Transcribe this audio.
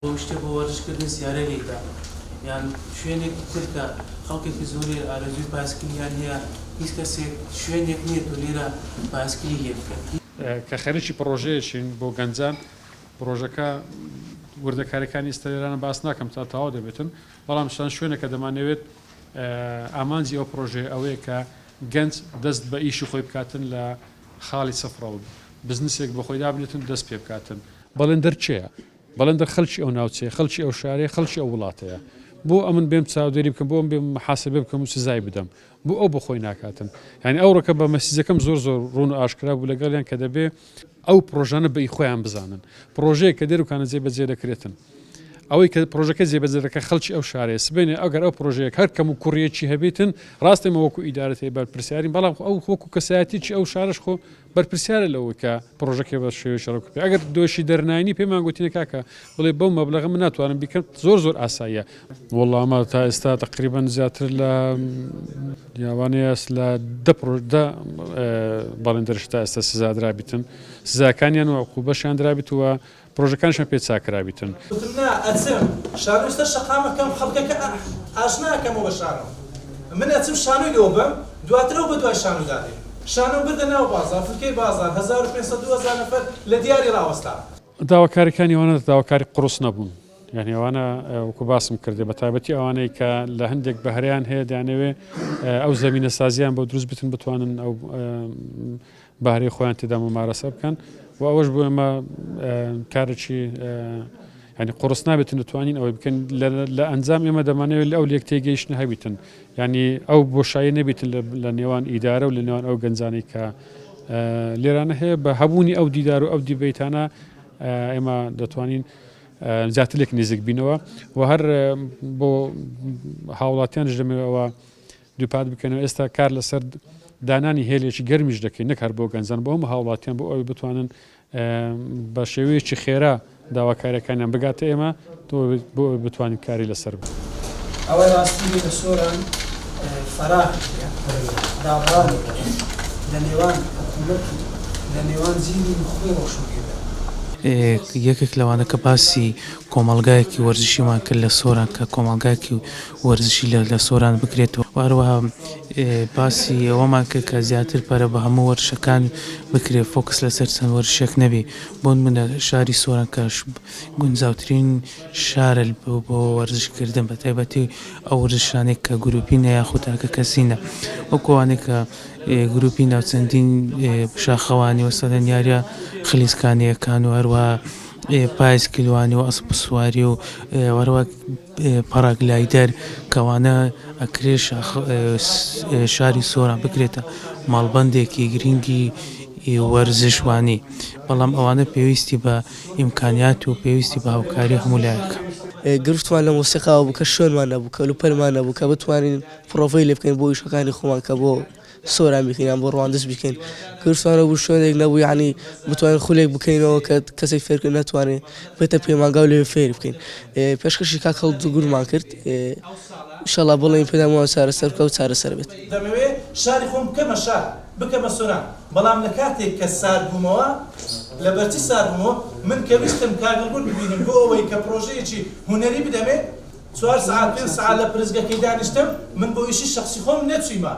بۆ شتێ بۆ وەرزش کردن سیارە لێیدا یان شوێنێکی تر کە خەڵکێکی زۆر لێرە ئارەزووی پاسکیلیان هەیە هیچ کەسێک شوێنێک نییە تۆ لێرە پاسکیلی لێ بکەی. کە خەریکی پڕۆژەیەکین بۆ گەنجان، پڕۆژەکە وردەکاریەکانی ئیستا لێرانە باس ناکەم تا تەواو دەبێتن، بەڵام چەند شوێنێک کە دەمانەوێت ئامانجی ئەو پڕۆژەیە ئەوەیە کە گەنج دەست بە ئیشی خۆی بکاتن لە خاڵی سفرەوە بزنسێک بۆ خۆی دابنێتن دەست پێ بکاتن. بەڵێندەر کێیە؟ بەڵێندەر خەلکی ئەو ناوچەیە، خەلکی ئەو شارەیە، خەلکی ئەو وڵاتەیە. بۆ ئەمن بێم چاودێری بکەم، بۆ ئەمن بێم محاسەبە بکەم و سزای بدەم؟ بۆ ئەو بۆ خۆی ناکاتن؟ یانی ئەوڕۆکە بە مەسیجەکەم زۆر زۆر ڕوون و ئاشکرا بوو لەگەڵیان کە دەبێ ئەو پڕۆژانە بە ئی خۆیان بزانن. پڕۆژەیەک کە دێروکانە جێبەجێ دەکرێتن. ئەوەی کە پڕۆژەکە جێبەجێ دەکات خەڵکی ئەو شارەیە. سبەینێ ئەگەر ئەو پڕۆژەیەک هەر کەم و کوڕییەکی هەبیتن، ڕاستە ئێمە وەکوو ئیدارە بەرپرسیارین، بەڵام خۆ ئەو وەکوو کەسایەتییەکی ئەو شارەش خۆ بەرپرسیارە لەوەی کە پڕۆژەکەی بە شێوەیەکی ڕێک و پێک ئەگەر دۆشی دەرناینی پێمان گوتینە کاکە بڵێ بەو مەبلەغە من ناتوانم بیکەم زۆر زۆر ئاساییە. وەڵا ئەمە تا ئێستا تەقریبەن زیاتر لە یاوانەیە لە دە پڕۆ دە بەڵێندەرش تا ئێستا سزا درابیتن سزاکانیان و عقوبەشیان درابیت و پرۆژەکانیشیان پێ چاکرابیتن. گوتم نا ئەچم شانۆی سەر شەقام ئەکەم خەڵکەکە ئاشنا ئەکەمەوە بە شانۆ من ئەچم شانۆی لۆ بەم دواتر ئەو بەدوای شانۆدا دێ شانۆم بردە ناو بازاڕ فلکەی بازاڕ 1500 2000 نەفەر لە دیاری ڕاوەستان. داواکاریەکانی ئەوانە داواکاری قوڕس نەبوون یانی ئەوانە وەکو باسم کردێ بە تایبەتی ئەوانەی کە لە هەندێک بەهرەیان هەیە دەیانەوێ ئەو زەمینە سازیان بۆ دروست بتن بتوانن ئەو بەهرەی خۆیان تێدا مومارەسە بکەن و ئەوەش بۆ ئێمە کارێکی ینی قڕس نابێتن دەتوانین ئەوەی بکەن لە ئەنجام ئێمە دەمانەوێت لە ئەو لێک تێگەیشتن هەبیتن ینی ئەو بۆشایی نەبیتن لە نێوان ئیدارە و لە نێوان ئەو گەنجانی کە لێرانە هەیە بە هەبوونی ئەو دیدار و ئەو دیبەیتانە ئێمە دەتوانین زیاتر لێک نزیک بینەوە و هەر بۆ هاوڵاتیانش دەمەوە دووپات بکەینەوە ئێستا کار لەسەر دانانی هێلێکی گەرمیش دەکەین نەک هەر بۆ گەنجان بۆ هەموو هاوڵاتیان بۆ ئەوەی بتوانن بە شێوەیەکی خێرا داواکاریەکانیان بگاتە ئێمە بۆ ئەوەی بتوانین کاری لەسەر بکەین. ئەوەی ڕاستی بێ لە سۆران فەراغێک هەیە، دابڕانێک هەیە لە نێوان حکوومەت و لە نێوان جیلی نوخبەی ڕۆشنبیردا. یەکێک لەوانە کە باسی کۆمەڵگایەکی وەرزشیمان کرد لە سۆران کە کۆمەڵگایەکی وەرزشی لە سۆران بکرێتەوە و هەروەها باسی ئەوەمان کرد کە زیاتر پەرە بە هەموو وەرزشەکان بکرێت فۆکس لەسەر چەند وەرزشێک نەبی بۆ نمونە شاری سۆران کە گونجاوترین شارە بۆ وەرزش کردن بە تایبەتی ئەو وەرزشانەی کە گروپینە یاخود تاکە کەسینە وەکو ئەوانەی کە گروپی ناو چەندین شاخەوانی وەسەلەن یاریە خلیسکانیەکان و هەروەها پایسکیلوانی و ئەسپ سواری و هەروەها پاراگلایدەر کەوانە ئەکرێ شاری سۆران بکرێتە ماڵبەندێکی گرنگی وەرزشوانی بەڵام ئەوانە پێویستی بە ئیمکانیات و پێویستی بە هاوکاری هەموو لایەکە. گرفتمان لە مۆسیقاوە بوو کە شوێنمان نەبوو کەلوپەلمان نەبوو کە بتوانین پڕۆڤەی لێ بکەین بۆ ئیشەکانی خۆمان کە بۆ سۆران بیکەین یان بۆ ڕواندز بیکەین گرفتمان نەبوو شوێنێک نەبوو یعنی بتوانین خولێک بکەینەوە کە کەسێک فێرکرد نەتوانێت بێتە پەیمانگا و لەوێ فێری بکەین پێشکەشی کاک هەڵدوگورمان کرد ئینشەڵا بەڵێنی پێدان بۆمان چارەسەر بکە و چارەسەر بێت. دەمەوێ شاری خۆم بکەمە شار، بکەمە سۆران، بەڵام لە کاتێک کە سارد بوومەوە، لەبەرچی سارد بوومەوە، من کە ویستم کاک هەڵگورد ببینم بۆ ئەوەی کە پڕۆژەیەکی هونەری بدەمێ، چوار سەعات پێنج سەعات لە پرسگەکەی دانیشتم، من بۆ ئیشی شەخسی خۆم نەچوویمە.